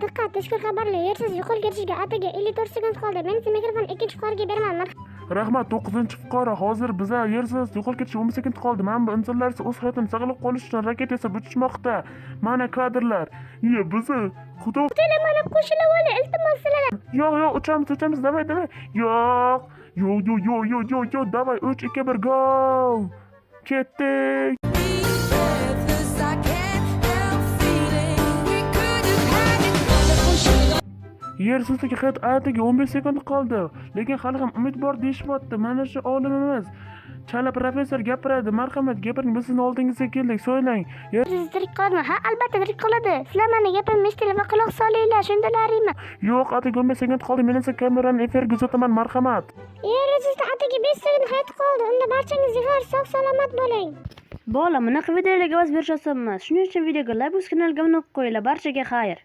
Diqqat, tezkor xabarlar: yersiz yo'qolib ketishiga atigi 54 sekund qoldi. Men esa mikrofon ikkinchi fuqaroga beraman. Rahmat, to'qqizinchi fuqaro. Hozir biza yersiz yo'qolib ketishiga 10 sekund qoldi. Mana bu insonlar esa o'z hayotini saqlab qolish uchun raketa yasab uchishmoqda. Mana kadrlar. Iya, biza xudo. Sizlar mana qo'shilib oling, iltimos sizlardan. Yo'q, yo'q, uchamiz, uchamiz, давай, давай. Yo'q, yo'q, yo'q, yo'q, yo'q, yo'q, yo'q, давай, uch, ikki, bir, go, ketdik. Breathless, I can't help feeling we could have had it. Yer ustidagi hayot atigi 15 sekund qoldi, lekin hali ham umid bor deyishyapti. Mana shu olimimiz, chala professor gapiradi. Marhamat, gapiring, biz sizni oldingizga keldik, so'ylang. Siz tirik qoladimi? Ha, albatta tirik qoladi. Sizlar mani gapimni eshitinglar va quloq solinglar, shundalaringmi? Yo'q, atigi 15 sekund qoldi. Men esa kamerani efirga uzataman, marhamat. Yer ustida atigi 5 sekund hayot qoldi. Unda barchangiz yig'ar, sog' salomat bo'ling. Bola, bunaqa videolarga ovoz berish oson emas. Shuning uchun videoga layk bosib, kanalga obuna qo'yinglar. Barchaga xayr.